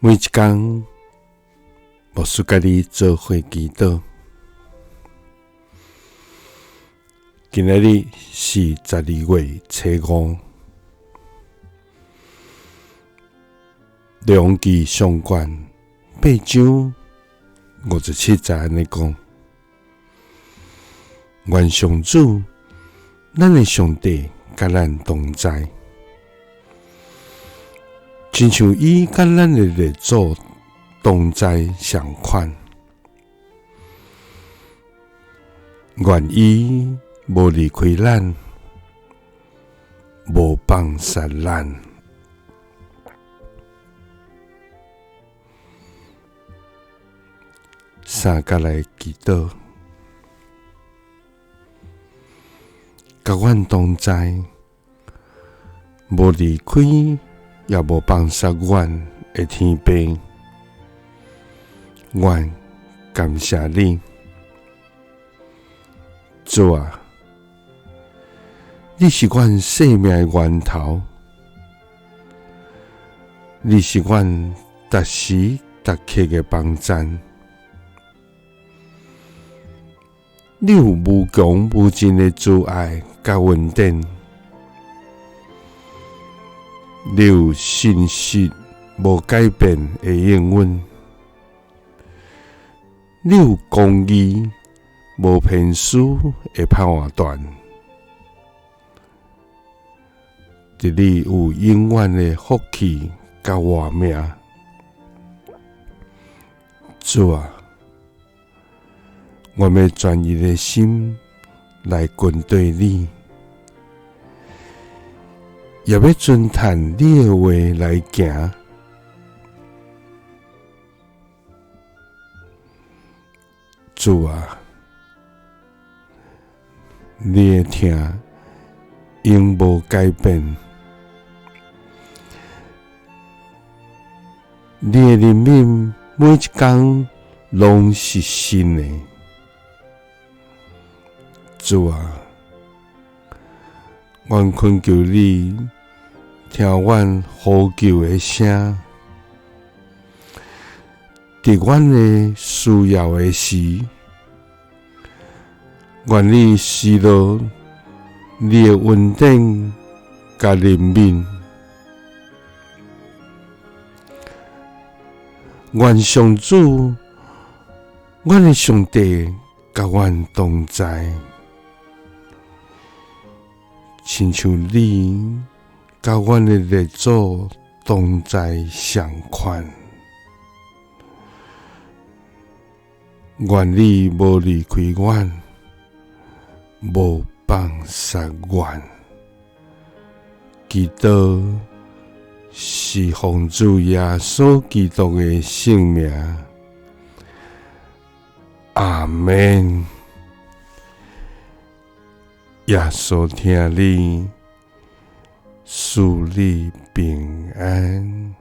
每一工，牧师佮你做伙祈祷。今仔日是12月初5，列王纪上卷8章57节按呢讲：愿上主，咱的上帝佮咱同在。亲像伊佮咱的列祖同在仝款，愿伊无离开咱，无放杀咱。三角来祈祷，佮阮同在，无离开，也无放杀阮的天父，阮感谢你，主啊，你是阮生命的源头，你是阮逐时逐刻的帮赞，你有无穷无尽的慈爱佮恩典。你有信实无改变的应允，你有公义无偏私的判断，伫你有永远的福气佮活命。主啊，我欲专一的心来跟随你。也欲遵趁你的话来行，主啊，你的疼永无改变，你的怜悯每一工拢是新的，主啊，阮恳求你听阮呼求的声，伫阮的需要的时，愿你施落你的恩典佮怜悯，愿上主，阮的上帝佮阮同在。亲像你佮阮的列祖同在仝款，愿你无离开阮，无放杀阮。祈祷是奉主耶稣基督的圣名，阿们。耶稣疼你，赐你平安。